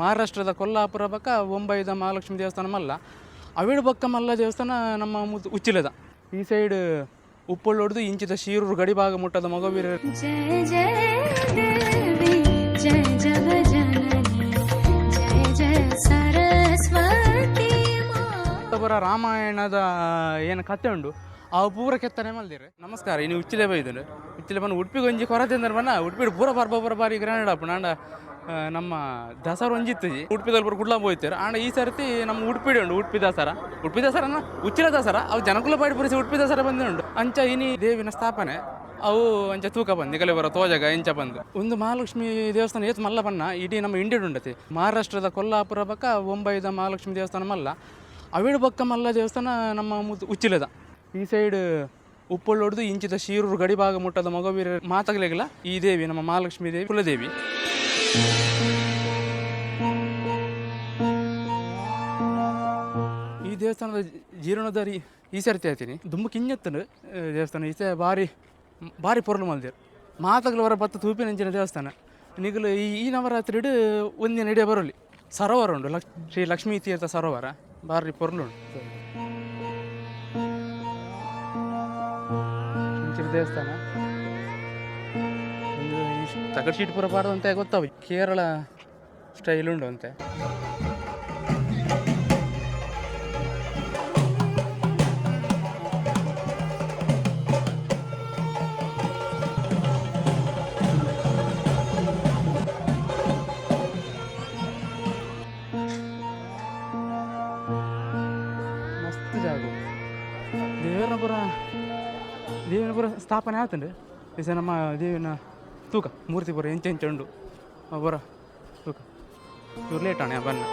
ಮಹಾರಾಷ್ಟ್ರದ ಕೊಲ್ಲಾಪುರ ಬೊಕ್ಕ ಬೊಂಬೈದ ಮಹಾಲಕ್ಷ್ಮಿ ದೇವಸ್ಥಾನ ಮಲ್ಲ, ಅವಿಡು ಬೊಕ್ಕ ಮಲ್ಲ ದೇವಸ್ಥಾನ ನಮ್ಮ ಉಚ್ಚಿಲದ. ಈ ಸೈಡ್ ಉಪ್ಪಳ್ಳೊಡ್ದು ಇಂಚಿದ ಶೀರೂರು ಗಡಿಭಾಗ ಮುಟ್ಟದ ಮೊಗವೀರ. ಜಯ ಜಯ ದೇವಿ ಜಯ ಜಗಜನನಿ ಜಯ ಜಯ ಸರಸ್ವತಿ ಮಾ. ಪೂರ ರಾಮಾಯಣದ ಏನು ಕತೆ ಉಂಡು ಅವು ಪೂರ ಕೆತ್ತನೆ ಮಲ್ದಿರು. ನಮಸ್ಕಾರ, ಇನ್ನು ಉಚ್ಚಿಲೆ ಬೈದುಂಡು. ಉಚ್ಚಿಲೆ ಬನ್ನ ಉಡುಪಿಗೆ ಒಂಜಿ ಕೊರತೆ ಅಂದ್ರೆ ಬನ್ನ ಉಡುಪಿಡ್ ಪೂರ ಪರ್ಬ ಪೂರ ಬಾರಿ ಗ್ರ್ಯಾಂಡ್ ಆಪುಂಡು. ಆಂಡ ನಮ್ಮ ದಸರಾ ಒಂಜಿತ್ತು ಉಡುಪಿದಲ್ಲಿ ಪೂರ ಕುಡ್ಲ ಪೋಯ್ತಾರೆ. ಆಂಡ ಈ ಸರ್ತಿ ನಮ್ಮ ಉಡುಪಿಡೆ ಉಂಡು ಉಡುಪಿ ದಸರಾ. ಉಡುಪಿ ದಸರಾನ ಉಚ್ಚಿಲ ದಸರಾ ಅವು ಜನಕುಲ ಪಾಡಿ ಪುರಿಸಿ ಉಡುಪಿ ದಸರಾ ಬಂದು ಉಂಡು. ಅಂಚ ಇನಿ ದೇವಿನ ಸ್ಥಾಪನೆ ಅವು ಅಂಚ ತೂಕ ಬಂದು ನಿಗಲೆ ಬರೋ ತೋಜಗ ಇಂಚ ಬಂದು ಒಂದು ಮಹಾಲಕ್ಷ್ಮಿ ದೇವಸ್ಥಾನ ಏತ್ ಮಲ್ಲ ಬನ್ನ ಇಡೀ ನಮ್ಮ ಇಂಡಿಯಡ್ ಉಂಡತಿ. ಮಹಾರಾಷ್ಟ್ರದ ಕೊಲ್ಲಾಪುರ ಬೊಕ್ಕ ಬೊಂಬೈದ ಮಹಾಲಕ್ಷ್ಮಿ ದೇವಸ್ಥಾನ ಮಲ್ಲ, ಅವಿಡು ಬೊಕ್ಕ ಮಲ್ಲ ದೇವಸ್ಥಾನ ನಮ್ಮ ಉಚ್ಚಿಲದ. ಈ ಸೈಡ್ ಉಪ್ಪಳ್ಳೊಡ್ದು ಇಂಚಿದ ಶೀರೂರು ಗಡಿಭಾಗ ಮುಟ್ಟದ ಮೊಗವೀರ ಮಾತಗಲೆಗಲ ಈ ದೇವಿ ನಮ್ಮ ಮಹಾಲಕ್ಷ್ಮಿ ದೇವಿ ಕುಲದೇವಿ. ಈ ದೇವಸ್ಥಾನದ ಜೀರ್ಣೋದ್ಧಾರಿ ಈ ಸರ್ತಿ ಆಯ್ತೀನಿ ದುಂಬು ಕಿಂಜತ್ತನು ದೇವಸ್ಥಾನ ಈಚೆ ಬಾರಿ ಬಾರಿ ಪೊರ್ಲು ಮಲ್ದೇರು ಮಾತಗಲ ಹೊರ ಬತ್ತ ತೂಪಿನಂಚಿನ ದೇವಸ್ಥಾನ. ನಿಗಲು ಈ ಈ ನವರಾತ್ರಿಡು ಒಂದಿನ ಇಡೀ ಬರೋಲಿ ಸರೋವರ ಉಂಡು, ಶ್ರೀ ಲಕ್ಷ್ಮೀ ತೀರ್ಥ ಸರೋವರ ಬಾರಿ ಪೊರ್ಲು ಉಂಡು ಇಂಚಿನ ದೇವಸ್ಥಾನ. ಒಂದು ಈ ತಗಡ್ ಶೀಟ್ ಪೂರ ಪಾಡದಂತೆ ಗೊತ್ತಾವ, ಕೇರಳ ಸ್ಟೈಲ್ ಉಂಡು ಅಂತೆ. ಮಸ್ತ್ ಜಾಗ. ದೇವರಪುರ ದೇವಿನಪುರ ಸ್ಥಾಪನೆ ಆತಂಡು. ಇಸ ನಮ್ಮ ದೇವಿನ ತೂಕ ಮೂರ್ತಿ ಪೂರ ಎಂಚ ಎಂಚ ಉಂಡು ಪೂರ ತೂಕ. ಇವ್ರು ಲೇಟ್ ಆಣೆ ಬನ್ನ.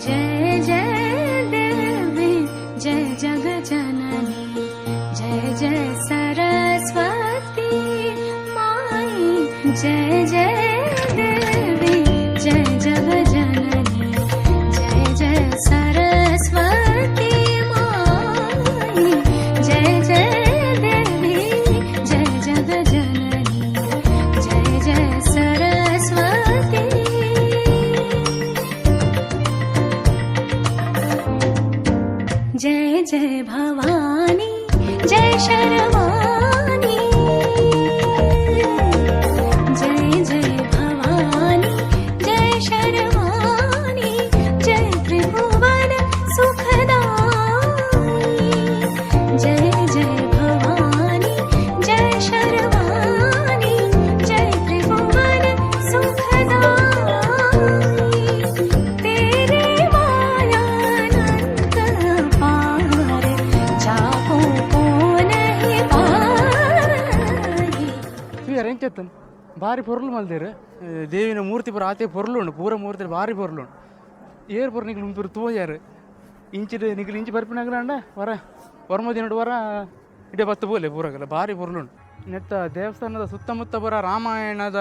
ಜಯ ಜಯ ದೇವಿ ಜಯ ಜಗಜನನಿ ಜಯ ಜಯ ಸರಸ್ವತಿ ಮಾಯಿ ಜಯ ಜಯ ದೇವಿ ಜಯ ಜಗಜನನಿ ಜಯ ಜಯ ಸರಸ್ವತಿ ಮಾಯಿ ಜಯ ಜಯ ದೇವಿ ಜಯ ಜಗಜನನಿ ಜಯ ಜಯ ಸರಸ್ವತಿ. जय जय भवानी जय शर्वाणी जय जय भवानी जय शर्वाणी जय त्रिभुवन सुखदाई जय जय भवानी जय शर्वाणी जय त्रिभुवन सुखदाई. तेरे माया अनंत पार जाको को नहीं पाई. ತೂಯರ್ ಎಂಚತ್ತನ್ ಬಾರಿ ಪೊರ್ಲು ಮಲ್ದೇರು. ದೇವಿನ ಮೂರ್ತಿ ಪೂರ ಆತೆ ಪೊರ್ಲು ಉಂಡು, ಪೂರ ಮೂರ್ತಿ ಬಾರಿ ಪೊರ್ಲು ಉಂಡು. ಏರ್ ಪೊರ್ ನಿಕ್ಲು ಪೂರ ತೋಜಾರು ಇಂಚಿಡ್ ನಿಕ್ಲು ಇಂಚಿ ಬರ್ಪಿನಾಗಲಾಂಡ ವರ ವರ್ಮ ದಿನಡ್ ವರ ಇಡೇ ಬತ್ತು ಬೋಲೆ ಪೂರಗಲ ಬಾರಿ ಪೊರ್ಲು ಉಂಡು. ನೆತ್ತ ದೇವಸ್ಥಾನದ ಸುತ್ತಮುತ್ತ ಪೂರ ರಾಮಾಯಣದ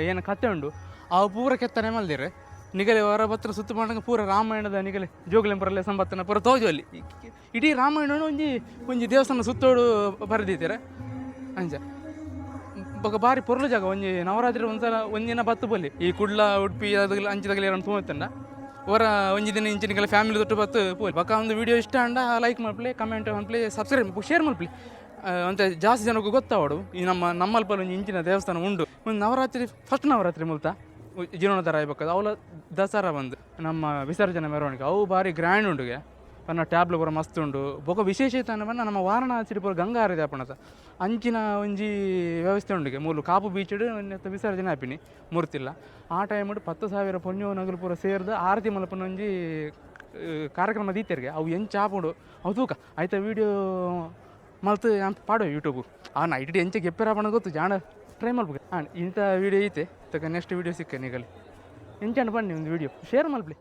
ಏನು ಕತೆ ಉಂಡು ಅವು ಪೂರ ಕೆತ್ತನೆ ಮಲ್ದೇರು. ನಿಗಲೆ ವರ ಬತ್ರ ಸುತ್ತ ಮಾಡಂಗ ಪೂರ ರಾಮಾಯಣದ ನಿಗಲೆ ಜೋಗಲೆಂಪುರಲ್ಲೇ ಸಂಬತ್ತನ ಪೂರ ತೋಜು ಅಲ್ಲಿ. ಇಡೀ ರಾಮಾಯಣ ಒಂಜಿ ಒಂಜಿ ದೇವಸ್ಥಾನ ಸುತ್ತೋಡು ಬರೆದಿದ್ದೀರ. ಅಂಚ ಬೊಕ ಬಾರಿ ಪೊರ್ಲು ಜಾಗ. ಒಂಜಿ ನವರಾತ್ರಿ ಒಂದ್ಸಲ ಒಂದಿನ ಬತ್ತು ಬೋಲಿ. ಈ ಕುಡ್ಲ ಉಡುಪಿ ಅದಗ್ಲ ಅಂಚಿದಗಲ ಏರನ್ ತೂವತ್ತಂಡ ವರ ಒಂಜಿ ದಿನ ಇಂಚಿನಿಗೆಲ್ಲ ಫ್ಯಾಮಿಲಿ ದೊಟ್ಟು ಬತ್ತು ಪೋಲಿ. ಬೊಕ ಒಂದು ವಿಡಿಯೋ ಇಷ್ಟ ಅಂಡ ಲೈಕ್ ಮಲ್ಪಲೆ, ಕಮೆಂಟ್ ಮಲ್ಪಲೆ, ಸಬ್ಸ್ಕ್ರೈಬ್, ಶೇರ್ ಮಲ್ಪಲೆ. ಅಂತೆ ಜಾಸ್ತಿ ಜನಕ್ಕೆ ಗೊತ್ತಾವಡು ಈ ನಮ್ಮ ನಮ್ಮಲ್ಪ ಒಂಜಿ ಇಂಚಿನ ದೇವಸ್ಥಾನ ಉಂಡು. ಒಂದು ನವರಾತ್ರಿ ಫಸ್ಟ್ ನವರಾತ್ರಿ ಮುಲ್ತ ಜೀರ್ಣೋದ್ಧಾರ ಆಗ್ಬೇಕಾದ ಅವಲ ದಸರಾ ಬಂದು ನಮ್ಮ ವಿಸರ್ಜನೆ ಮೆರವಣಿಗೆ ಅವು ಭಾರಿ ಗ್ರ್ಯಾಂಡ್ ಉಂಡುಗೆ. ಪನ್ನ ಟ್ಯಾಬ್ಲು ಪೂರ ಮಸ್ತ್ ಉಂಡು. ಬೊಕ ವಿಶೇಷ ಬಣ್ಣ ನಮ್ಮ ವಾರಣಾಸಿ ಪೂರ ಗಂಗಾ ಆರತಿ ಆಪಣತ ಅಂಚಿನ ಒಂಜಿ ವ್ಯವಸ್ಥೆ ಉಂಡುಗೆ. ಮೂಲು ಕಾಪು ಬೀಚ್ ವಿಸರ್ಜನೆ ಆಪಿನಿ ಮೂರ್ತಿಲ್ಲ. ಆ ಟೈಮ್ 10,000 ಪೊಂಜೋನಗುಲು ಪೂರ ಸೇರ್ದು ಆರತಿ ಮಲ್ಪುನ ಒಂಜಿ ಕಾರ್ಯಕ್ರಮ ದೀತೆರ್ಗೆ. ಅವು ಎಂಚ ಆಪುಂಡು ಅವು ತೂಕ ಆಯ್ತಾ ವೀಡಿಯೋ ಮಲ್ತ್ ಪಾಡುವೆ ಯೂಟ್ಯೂಬ್. ಆ ನೈಟ್ ಎಂಚ ಗೆಪ್ಪೆರ ಆಪಣ ಗೊತ್ತು ಜಾಣ ಟ್ರೈ ಮಲ್ಪುಗೆ. ಹಾಂ, ಇಂಥ ವೀಡಿಯೋ ಐತೆ ತಕ ನೆಕ್ಸ್ಟ್ ವೀಡಿಯೋ ಸಿಕ್ಕ ನಿಗಲಿ. ಎಂಚಂಡ ಬನ್ನಿ ಒಂದು ವೀಡಿಯೋ ಶೇರ್ ಮಲ್ಪಲಿ.